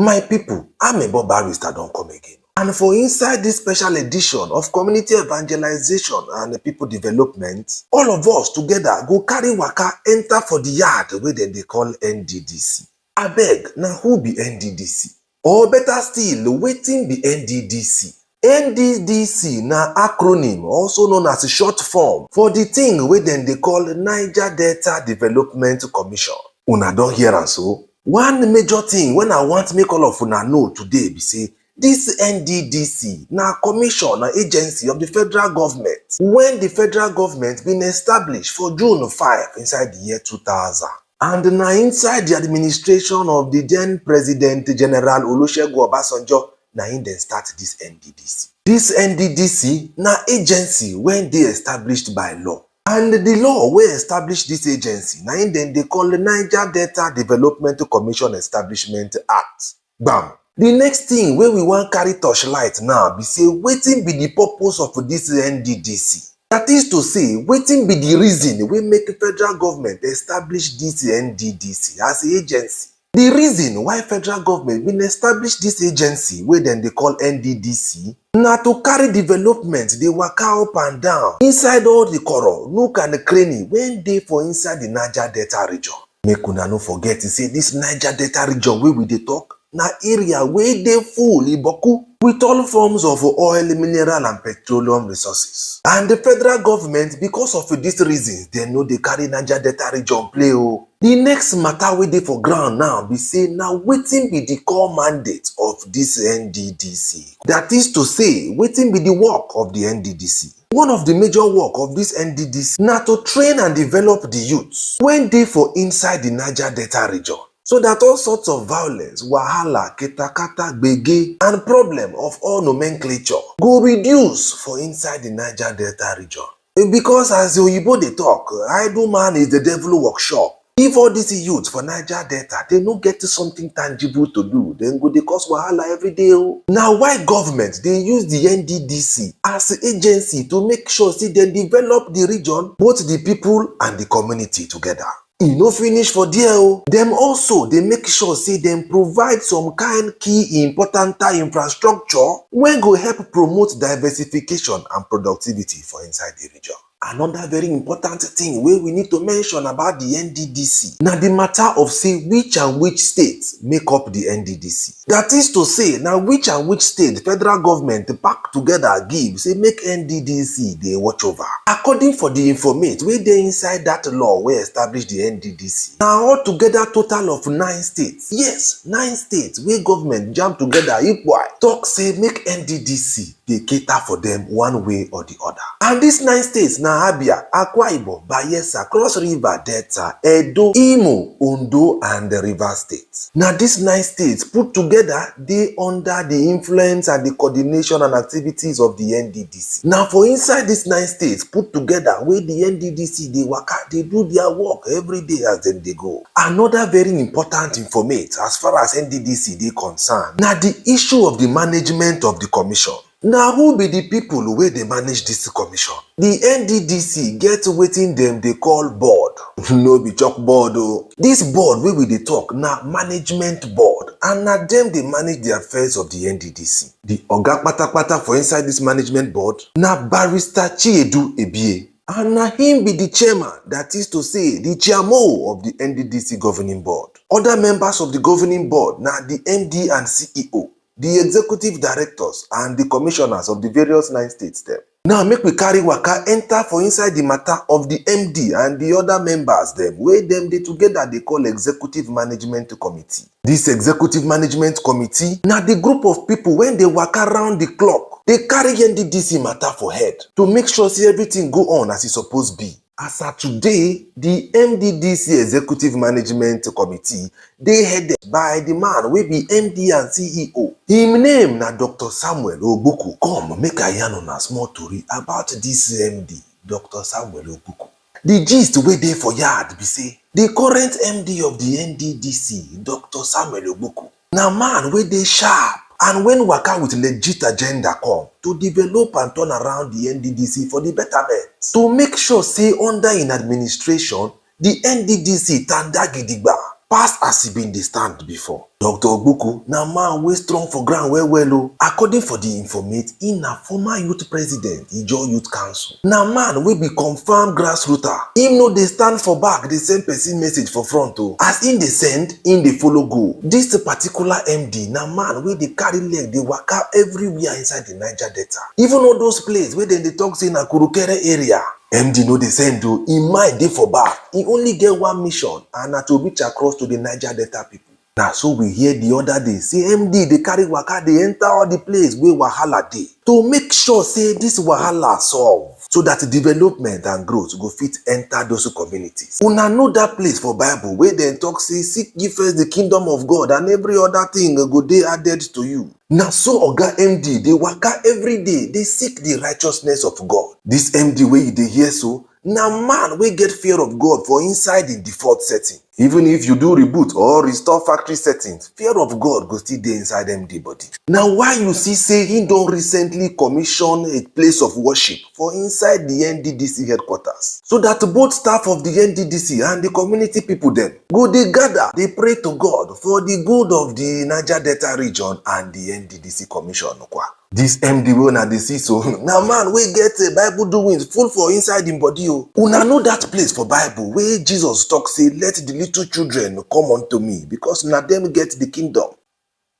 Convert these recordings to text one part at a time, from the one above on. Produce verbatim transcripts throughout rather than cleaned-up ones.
My people, Amebo Barrister don come again. And for inside this special edition of community evangelization and people development, all of us together go carry waka enter for the yard wey dem dey call N D D C. Abeg, na who be N D D C? Or better still, wetin be N D D C? N D D C na acronym, also known as short form, for the thing wey dem dey call Niger Delta Development Commission. Una don hear am so? One major thing wey I want make all of una know today be say this N D D C na commission, na agency of the federal government, when the federal government been established for June five inside the year two thousand. And na inside the administration of the then President General Olusegun Obasanjo na im dem start this N D D C. This N D D C na agency wey dey established by law. And the law wey establish this agency na im dem dey call the Niger Delta Development Commission Establishment Act. Gbam. The next thing wey we wan carry torchlight now be say wetin be the purpose of this N D D C? That is to say, wetin be the reason wey make federal government establish this N D D C as agency? The reason why federal government bin establish this agency wey dem dey call N D D C na to carry development dey waka up and down inside all the koro, nook and cranny wey dey for inside the Niger Delta region. Make una no forget say this Niger Delta region wey we dey talk na area wey dey full iboku with all forms of oil, mineral and petroleum resources. And the federal government, because of this reason, dem no dey carry Niger Delta region play o. The next matter wey dey for ground now be say na wetin be the core mandate of this N D D C? That is to say, wetin be the work of the N D D C? One of the major work of this N D D C na to train and develop the youths wey dey for inside the Niger Delta region, so that all sorts of violence, wahala, katakata, gbege, and problem of all nomenclature go reduce for inside the Niger Delta region. Because as the Oyibo dey talk, idle man is the devil workshop. If all these youths for Niger Delta, they no get something tangible to do, dem go dey cause wahala every day o. Na why government dey use the N D D C as agency to make sure say dem develop the region, both the people and the community together. E no finish for there o. Dem also dey make sure say dem provide some kind key important infrastructure wey go help promote diversification and productivity for inside the region. Another very important thing wey we need to mention about the N D D C na the matter of say which and which state make up the N D D C. That is to say, na which and which state federal government pack together give say make N D D C dey watch over. According for the informate wey dey inside that law wey establish the N D D C, na altogether total of nine states. Yes, nine states wey government jam together equal talk say make N D D C dey cater for them one way or the other. And these nine states na Abia, Akwa Ibom, Bayelsa, Cross River Delta, Edo, Imo, Ondo, and Rivers State. Na these nine states put together dey under the influence and the coordination and activities of the N D D C. Na for inside these nine states put together wey the N D D C dey waka, dey do their work every day as dem dey go. Another very important informate as far as N D D C dey concerned na the issue of the management of the commission. Na who be the people wey dey manage this commission? The N D D C get wetin dem dey call board. No be chalkboard o. This board wey we dey talk na management board, and na dem dey manage the affairs of the N D D C. The oga patapata for inside this management board na Barrister Chiedu Ebie, and na him be the chairman, that is to say, the chairmo of the N D D C governing board. Other members of the governing board na the M D and C E O, the executive directors and the commissioners of the various nine states dem. Now make we carry waka enter for inside the matter of the M D and the other members dem wey dem dey together dey call executive management committee. This executive management committee na the group of people wey dey waka round the clock, dey carry N D D C matter for head to make sure say everything go on as e suppose be. As at today, the N D D C Executive Management Committee dey headed by the man wey be M D and C E O. Him name na Doctor Samuel Ogbuku. Come, make I yarn una small tori about this M D, Doctor Samuel Ogbuku. The gist wey dey for yard be say the current M D of the N D D C, Doctor Samuel Ogbuku, na man wey dey sharp and wey waka with legit agenda come to develop and turn around the N D D C for the betterment, to make sure say under im administration, the N D D C tanda gidigba. pass as e bin dey stand before. Doctor Ogbuku na man wey strong for ground well well o. According for di informate, im na former youth president, Ijaw Youth Council. Na man wey be confam grassrooter. Im no dey stand for back dey send pesin message for front o. As im dey send, im dey follow go. Dis particular M D na man wey dey carry leg dey waka everywhere inside di Niger Delta. Even all those places wey dem dey talk say na kurukere area, M D no dey send o, im mind dey for back. E only get one mission, and na to reach across to di Niger Delta pipo. Na so we hear di oda day say M D dey carry waka dey enta all di place wey wahala dey to make sure say dis wahala solve, so dat development and growth go fit enta those communities. Una know dat place for Bible wey dem talk say, "Seek ye first di kingdom of God, and every oda tin go dey added to you." Na so Oga M D dey waka every day dey seek di righteousness of God. Dis M D wey you dey hear so, na man wey get fear of God for inside im default setting. Even if you do reboot or restore factory settings, fear of God go still dey inside M D body. Na why you see say im don recently commission a place of worship for inside di N D D C headquarters, so dat both staff of di N D D C and di community pipo dem go dey gada dey pray to God for di good of di Niger Delta region and di N D D C commission kwa. Dis M D wey una dey see so, na man wey get, eh, Bible doings full for inside im body o. Una know dat place for Bible wey Jesus tok say, "Let di little children come unto me, because na dem get di kingdom."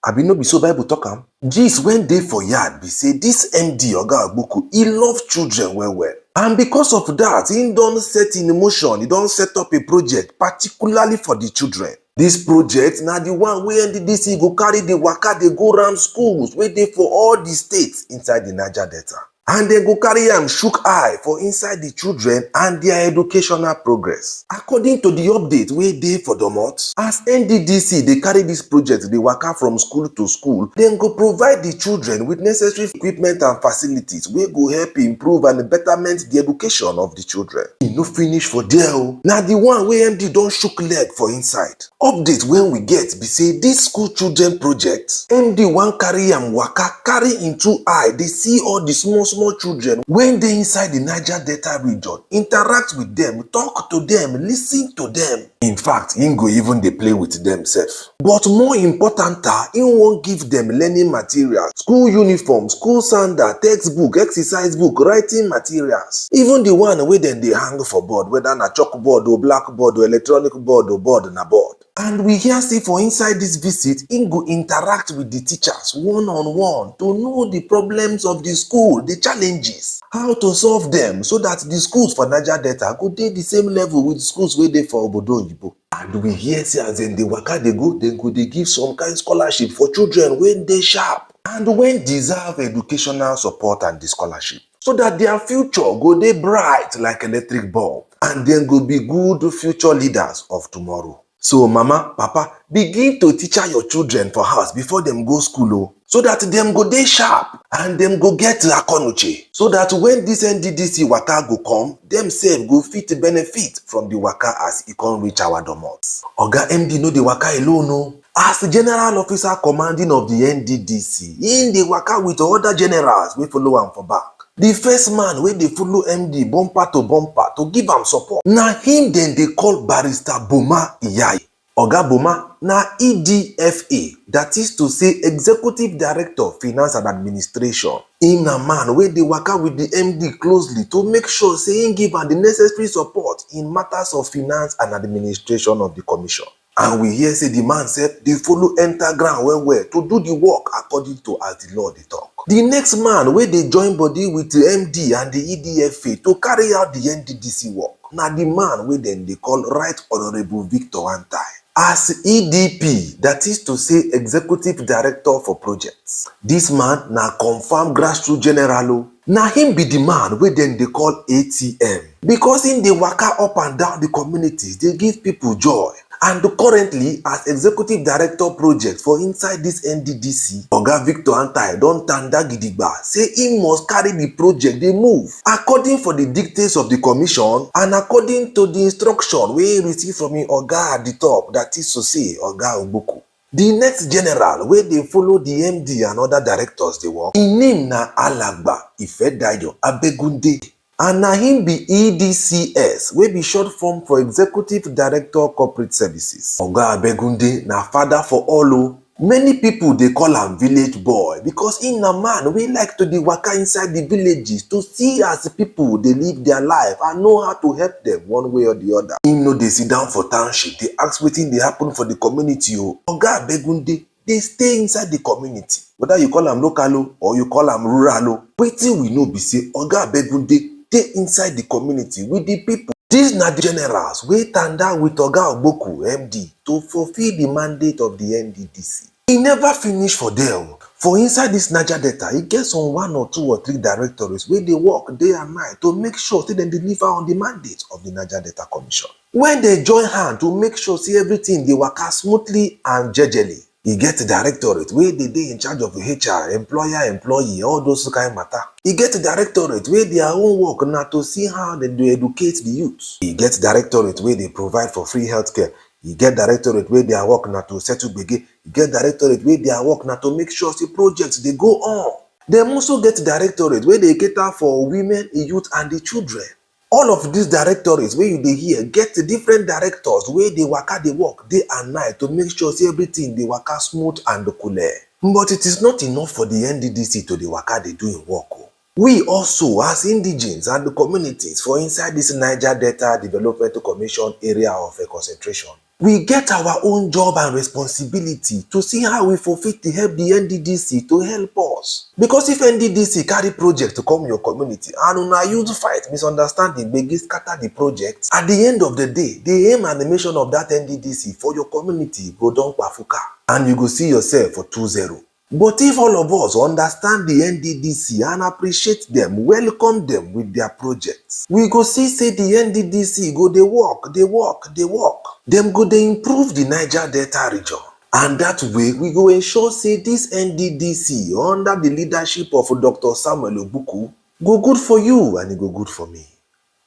Abi no be so Bible tok am? Gist wey dey for yard be say dis M D, Oga Ogbuku, e love children well well. And because of dat, im don set in motion, e don set up a project particularly for di children. Dis project na di one wey N D D C go carry dey waka dey go round schools wey dey for all di states inside di Niger Delta. And dem go carry am shook eye for inside di children and dia educational progress. According to di update wey dey for domot, as N D D C dey carry dis project dey waka from school to school, dem go provide di children wit necessary equipment and facilities wey go help improve and betterment di education of di children. E no finish for there o, na di one wey M D don shook leg for inside. Update wey we get be say dis school children project, M D wan carry am waka, carry im two eye dey see all di small small children wey dey inside di Niger Delta region, interact wit dem, tok to dem, listen to dem. In fact, im go even dey play wit dem sef. But more important, ah, im wan give dem learning materials, school uniform, school sandal, textbook, exercise book, writing materials, even di one wey dem dey hang for board, weda na chalkboard o, blackboard o, electronic board o, board na board. And we hear say for inside dis visit, im go interact wit di teachers one on one to know di problems of di school, di challenges, how to solve dem, so dat di schools for Niger Delta go dey di same level wit schools wey dey for obodo oyibo. And we hear say as dem dey waka dey go, dem go dey give some kain scholarship for children wey dey sharp and wey deserve educational support and di scholarship, so dat dia future go dey bright like electric bulb and dem go be good future leaders of tomorrow. So mama, papa, begin to teacher your children for house before dem go school o, so dat dem go dey sharp and dem go get akonuche, so dat wen dis N D D C waka go come, dem sef go fit benefit from di waka as e come reach our domot. Oga M D no dey waka alone o. As General Officer Commanding of di N D D C, im dey waka wit oda generals wey follow am for back. Di first man wey dey follow M D bumper to bumper to give am support, na im dem dey call Barrister Boma Iyayi. Oga Boma na E D F A, dat is to say Executive Director, Finance and Administration. Im na man wey dey waka wit di M D closely to make sure say im give am di necessary support in matters of finance and administration of di commission. And we hear say di man sef dey follow enter ground well well to do di work according to as di law dey talk. Di next man wey dey join body wit M D and di E D F A to carry out di N D D C work na di man wey dem dey call Right Honourable Victor Antai. As E D P, dat is to say Executive Director for Projects, dis man na confam grassroot general o. Na im be di man wey dem dey call A T M, because im dey waka up and down di communities dey give pipo joy. And currently, as Executive Director Project for inside dis N D D C, Oga Victor Antai don tanda gidigba say im must carry di project dey move according for di dictates of di commission and according to di instruction wey im receive from im oga at di top, dat is to say Oga Ogbuku. Di next general wey dey follow di M D and oda directors dey work, im name na Alagba Ifedayo Abegunde. and na him be E D C S, wey be short form for Executive Director Corporate Services. Oga Abegunde na father for all o. Many people dey call am village boy because him na man wey like to dey waka inside the villages to see as people dey live their life and know how to help them one way or the other. Him no dey sit down for township dey ask wetin dey happen for the community o. Oga Abegunde dey stay inside the community, whether you call am local o or you call am rural o. Wetin we know be say Oga Abegunde dey inside the community with the people. These na the generals wey tanda with Oga Ogboku, M D, to fulfill the mandate of the N D D C. E never finish for there o. For inside this Niger Delta, e get some one or two or three directorates wey dey work day and night to make sure say dem deliver on the mandate of the Niger Delta Commission. When dem join hand to make sure say everything dey waka smoothly and jejely. E get directorate wey dey dey in charge of H R, employer, employee, all those kind matter. E get directorate wey their own work na to see how dem dey educate the youth. E get directorate wey dey provide for free healthcare. E get directorate wey their work na to settle gbege. E get directorate wey their work na to make sure say projects dey go on. Dem also get directorate wey dey cater for women, youth and the children. All of these directorates wey you dey hear get different directors wey dey waka dey work day and night to make sure say everything dey waka smooth and coole. But it is not enough for the N D D C to dey waka dey do im work o. We also, as indigenes and the communities for inside this Niger Delta Development Commission area of, eh, concentration, we get our own job and responsibility to see how we for fit help the N D D C to help us. Because if N D D C carry project to come your community and una use fight, misunderstanding, gbege scatter the project, at the end of the day, the aim and the mission of that N D D C for your community go don kpafuka, and you go see yourself for two zero. But if all of us understand the N D D C and appreciate them, welcome them with their projects, we go see say the N D D C go dey work, dey work, dey work. Dem go dey improve the Niger Delta region. And that way, we go ensure say this N D D C under the leadership of Doctor Samuel Ogbuku go good for you and e go good for me.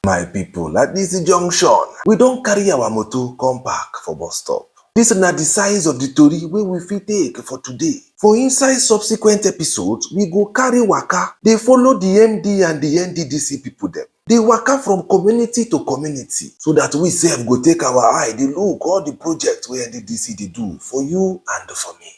My people, at this junction, we don carry our motor come back for bus stop. This na the size of the tori wey we fit take for today. For inside subsequent episodes, we go carry waka dey follow the M D and the N D D C people dem. Dey waka from community to community so that we sef go take our eye dey look all the projects wey N D D C dey do for you and for me.